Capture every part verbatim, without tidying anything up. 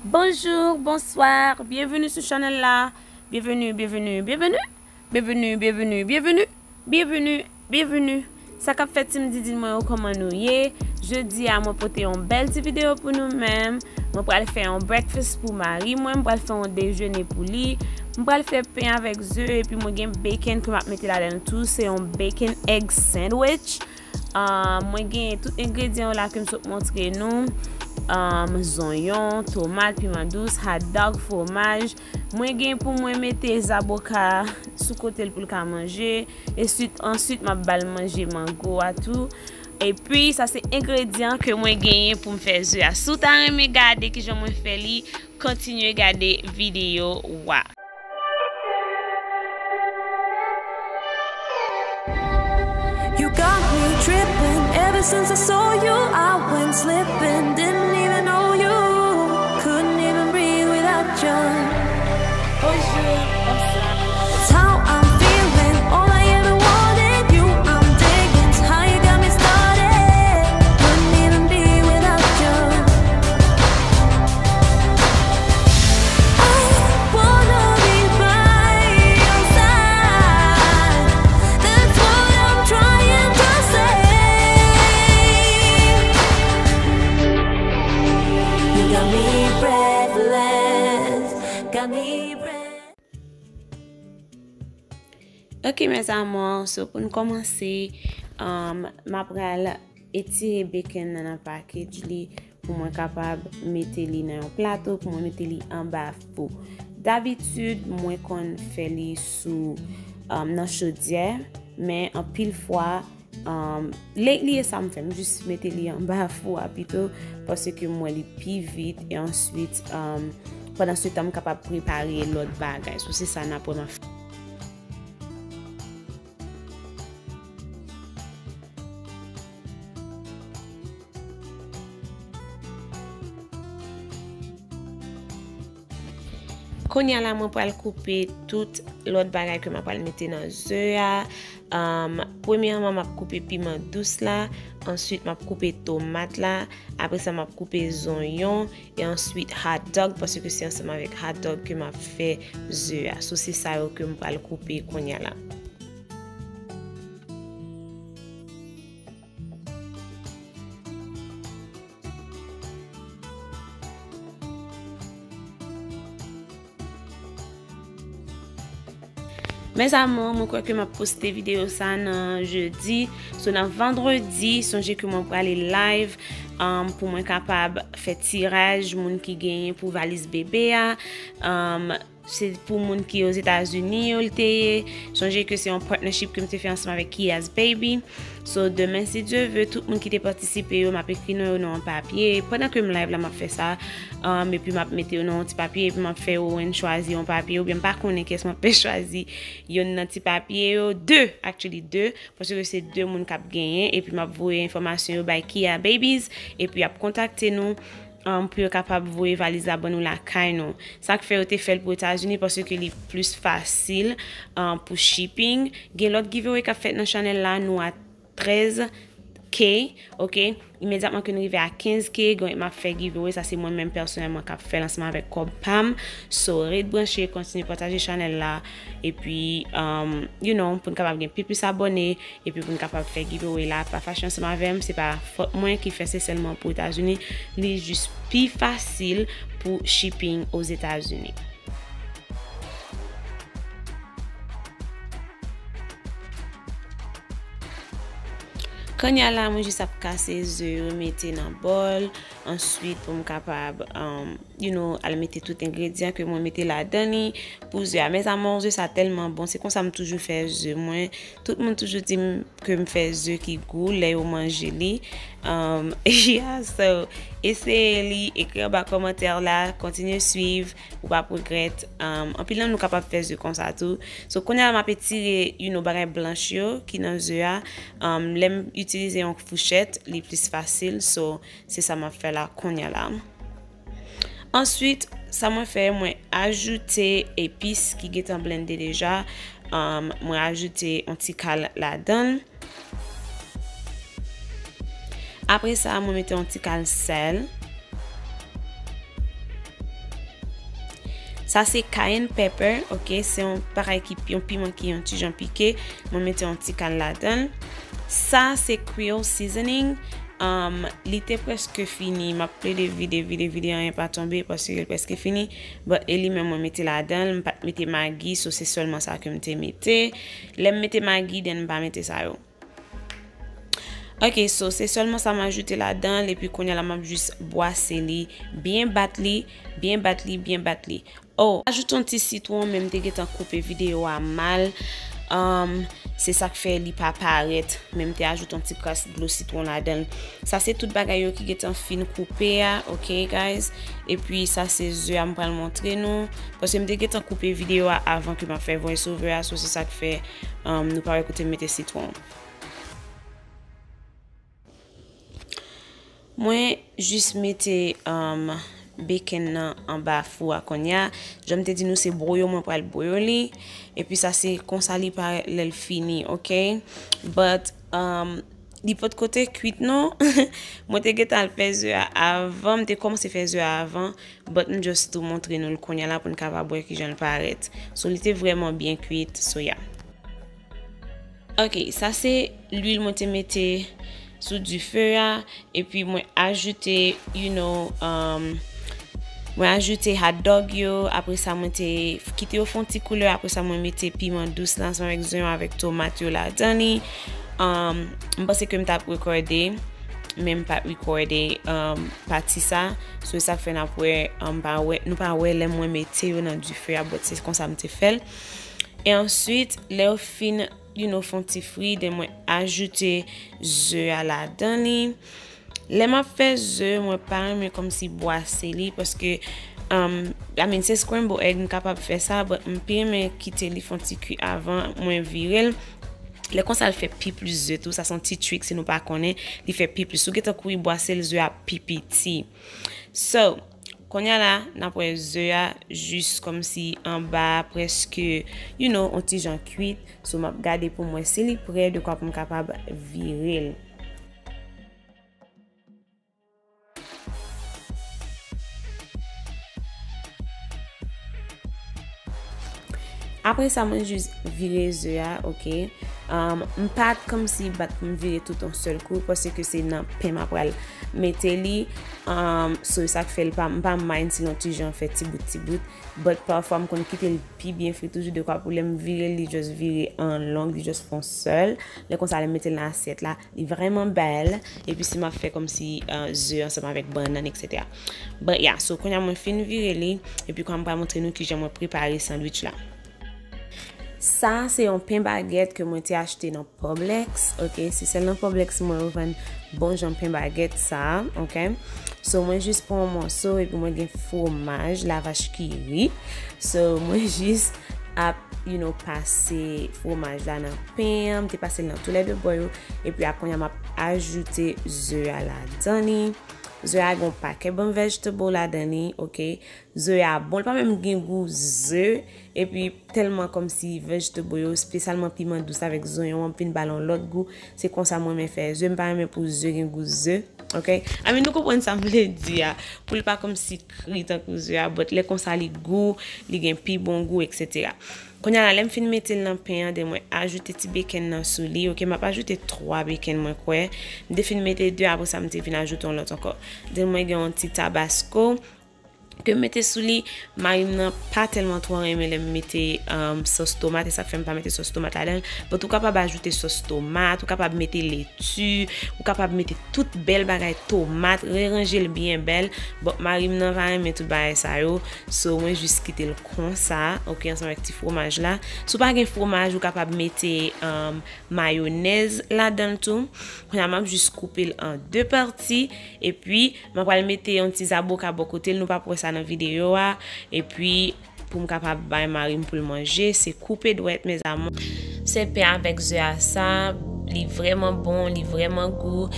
Bonjou, bonswa, byenveni sou chanèl la. Byenveni, byenveni, byenveni. Byenveni, byenveni, byenveni. Byenveni, byenveni. Sa k ap fèt, ti m didin mwen yo, kòman nou ye? Jodi a, mwen pote yon bèl ti videyo pou nou menm. Mwen pral fè yon breakfast pou mari mwen, mwen pral fè yon dejene pou li. Mwen pral fè pen avèk ze, epi mwen gen bacon ke m ap mete ladan l tou. Se yon bacon egg sandwich. Ah, mwen gen tout engredyan yo la ke m sot montre nou. Ah, zonyon, tomat, piman dous, hot dog, fwomaj. Mwen gen pou mwen mete zaboka sou kote l pou l ka manje. Ensuite, answit, m ap ba l manje mango a tou. Epi, sa se engredyan ke mwen genyen pou m fè ze a. Si w ta renmen gade kijan mwen fè li, kontinye gade videyo a. You got me tripping. Ever since I saw you, I went slipping. Didn't even know you. Couldn't even breathe without you. Bonjou, bonswa. It's how I'm feeling. All I ever wanted, you I'm digging. How you got me started. Couldn't even be without you. I wanna be by your side. That's what I'm trying to say. You got me breathless, got me breathless. Ok, mes amours, so pou n kòmanse, um, m ap pral etire bacon nan nan package li pou mwen kapab mete li nan yon plato, pou mwen mete li anba fou. Dabitid, mwen konn fè li sou, um, nan chodyè, men anpil fwa, um, lately, e sa m fè, m jis mete li anba fou a pito, paske m wè li pi vit, e answit, um, pandan se tan, m kapab prepare lòt bagay. So, se sa n ap wè m ap fè. Kounye a la, mwen pral koupe tout lòt bagay ke m ap pral mete nan ze a. Um, premyèman, m ap koupe piman dous la, answit, m ap koupe tomat la, apre sa, m ap koupe zonyon, e answit hot dog, paske se ansanm avèk hot dog ke m ap fè ze a. So, se sa yo ke m pral koupe kounye a la. Mes amours, mwen kwè ke m ap poste videyo sa nan jedi. So, nan vandredi, sonje ke mwen prale live, um, pou mwen kapab fè tiraj moun ki genyen pou valiz bebe a. Um, Se pou moun ki Ozetazini yo l te ye. Sonje ke se yon partnership ke m te fè ansanm avèk Kia's Baby. So, demen, si Dye ve, tout moun ki te patisipe yo, m ap ekri non yo nan yon papye. Pandan ke m live la, m ap fè sa. Um, epi m ap mete yo nan yon ti papye, epi m ap fè Owen chwazi yon papye, oubyen m pa konnen kiyès m ap fè chwazi yonn nan ti papye yo. De, actually, de, paske se de moun k ap genyen, epi m ap voye enfòmasyon yo bay Kia Babies, epi y ap kontakte nou, um, pou yo kapab voye valiz la ban nou lakay nou. Sa k fè yo te fè l pou Etazini, paske li plis fasil, um, pou shipping. Gen lòt giveaway k ap fèt nan chanèl la, nou a trèz K, ok? Imedyatman ke n rive a kenz K, gen, m ap fè giveaway, sa se mwen menm pèsonèlman k ap fè l ansanm avèk kòb pa m. So, ret branche, kontinye pataje chanèl la, epi, um, you know, pou n kapab gen pi plis abòne, epi pou n kapab fè giveaway la, pa fache ansanm avè m, se pa fòt mwen ki fè, se sèlman pou Etazini, li jis pi fasil pou shipping Ozetazini. Kounye a la, mwen jis ap kase ze yo, mete nan bòl. Answit, pou m kapab, um, you know, al mete tout engredyan ke mwen mete ladan li pou ze a. Mes amours, ze sa tèlman bon. Se konsa m toujou fè ze mwen. Tout moun toujou di m ke m fè ze ki gou lè yo manje li. Um, yeah, so, eseye li, ekri anba kòmantè la, kontinye swiv, ou p ap regrèt. Um, anpil nan nou kapab fè ze konsa tou. So, kounye a la, m ap etire, you know, bagay blanch yo ki nan ze a. Um, lè m itilize yon fouchèt, li plis fasil. So, se sa m ap fè la kounye a la. Answit, sa mwen fè, mwen ajoute epis ki gentan blende deja. Um, mwen ajoute yon ti kal ladan l. Apre sa, mwen mete yon ti kal sèl. Sa se cayenne pepper, ok, se yon bagay ki, yon piman ki yon ti jan pike. Mwen mete yon ti kann ladan l. Sa se Creole seasoning. Um, li te prèske fini. M ap plede vide, vide, vide, anyen pa tonbe paske li prèske fini. But e li menm mwen mete ladan l. M pa t mete magi, so se sèlman sa ke m te mete. Lè m mete magi, then m pa mete sa yo. Ok, so se sèlman sa m ajoute ladan l, epi kounye a la m ap jis bwase li, byen bat li, byen bat li, byen bat li. Oh, ajoute yon ti sitwon, men m te gentan koupe videyo a mal. Um, se sa k fè li pa parèt, men m te ajoute yon ti kras dlo sitwon ladan l. Sa se tout bagay yo ki gentan fin koupe a, ok, guys? Epi sa se ze a m pral montre nou, paske m te gentan koupe videyo a avan ke m ap fè voice over a, so se sa k fè, um, nou pa wè kote m mete sitwon. Mwen jis mete, um, bacon nan anba fou a kounye a. Jan m te di nou, se bwoyo mwen pral bwoyo li. Epi sa se konsa li parèt lè l fini, ok? But, um, li potko te kwit non. Mwen te gentan al fè ze a avan, m te kòmanse fè ze a avan, but m just tou montre nou l kounye a la pou n kapab wè kijan l parèt. So, li te vrèman byen kwit, so yeah. Ok, sa se lwil mwen te mete sou dife a, epi mwen ajoute, you know, um, mwen ajoute hot dog yo, apre sa mwen te kite yo fè yon ti koulè, apre sa mwen mete piman dous la ansanm avèk zonyon avèk tomat yo ladan li. Um, m panse ke m t ap rekòde, men m pa t rekòde, um, pati sa. So, sa k fè n ap wè, um, pa wè, nou pa wè lè mwen mete yo nan dife a, but se konsa m te fè l. E answit, lè yo fin, you know, fè yon ti fri, then mwen ajoute ze a ladan li. Lè m ap fè ze, mwen pa renmen kòmsi bwase li, paske, um, I mean, se scramble egg, m kapab fè sa, but m pi renmen kite li fè yon ti kwi avan mwen vire l. Lè konsa, l fè pi plis ze tou, sa se yon ti trick si nou pa konnen, li fè pi plis. Si w gentan kouri bwase l, ze a pi piti. So, kounye a la, n ap wè ze a jis kòmsi anba a prèske, you know, on ti jan kwit. So, m ap gade pou m wè si li prè, dekwa pou m kapab vire l. Apre sa, mwen jis vire ze a, ok. Um, m pa t kòmsi bat pou m vire tout yon sèl kou, paske se nan pen m ap pral mete li. Um, so, sa k fè l pa, m pa mind si l yon ti jan fè ti bout, ti bout. But pafwa, m konn kite l pi byen fri toujou, dekwa pou lè m vire l, li just vire an long, li just fè yon sèl. Lè konsa, lè m mete l nan asyèt la, li vrèman bèl. Epi si m ap fè kòmsi, uh, ze ansanm avèk bannann, et cetera. But yeah, so kounye a mwen fin vire li, epi kounye a m pral montre nou kijan mwen prepare sandwich la. Sa se yon pen bagèt ke mwen te achte nan Publix, ok? Se sèl nan Publix mwen yo vann bon jan pen bagèt sa, ok? So, mwen jis pran yon mòso epi mwen gen fwomaj lavach ki ri. So, mwen jis ap, you know, pase fwomaj la nan pen an. M te pase l nan toulède bò yo. Epi a kounye a m ap ajoute ze a ladan li. Ze a gen yon pakèt bon vegetable ladan li, ok? Ze a bon, li pa menm gen gou ze. Epi tèlman kòmsi vegetable yo, espesyalman piman dous avèk zonyon an, vin ba l yon lòt gou. Se konsa mwen renmen fè ze. M pa renmen pou ze gen gou ze. Ok? I mean, nou konprann sa m vle di a. Pou l pa kòmsi kri tankou ze a, but lè konsa li gou, li gen pi bon gou, et cetera. Kounye a la, lè m fin mete l nan pen an, then mwen ajoute ti bacon nan sou li. Ok, m ap ajoute twa bacon mwen kwè. M te fin mete de, apre sa m te vin ajoute yon lòt ankò. Then mwen gen yon ti tabasco ke m mete sou li. Mari m nan pa tèlman twò renmen lè m mete, um, sòs tomat, e sa k fè m pa mete sòs tomat ladan l. But ou kapab ajoute sòs tomat, ou kapab mete leti, ou kapab mete tout bèl bagay, tomat, reranje l byen bèl. But mari m nan pa renmen tout bagay sa yo. So, mwen jis kite l konsa, ok, ansanm avèk ti fwomaj la. Si w pa gen fwomaj, ou kapab mete, um, mayonèz ladan l tou. Kounye a, m ap jis koupe l an de pati. Epi, m ap pral mete yon ti zaboka bò kote l. Nou p ap wè sa nan videyo a. Epi, pou m kapab bay mari m pou l manje, se koupe dwèt, mes amours. Se pen avèk ze a sa, li vrèman bon, li vrèman gou.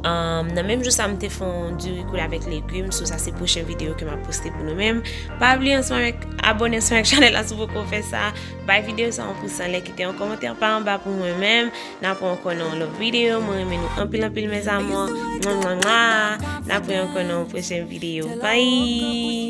Um, nan menm jou sa, m te fè yon diri koule avèk legim. So, sa se pwochen videyo ke m ap poste pou nou menm. Pa bliye ansanm avèk, abòne ansanm avèk chanèl la si w poko fè sa. Bay videyo sa yon pous anlè, kite yon kòmantè pa anba pou mwen menm. N ap wè ankò nan yon lòt videyo. Mwen renmen nou anpil, anpil, mes amours. Mwa, mwa, mwa. N ap wè ankò nan yon pwochen videyo. Bye!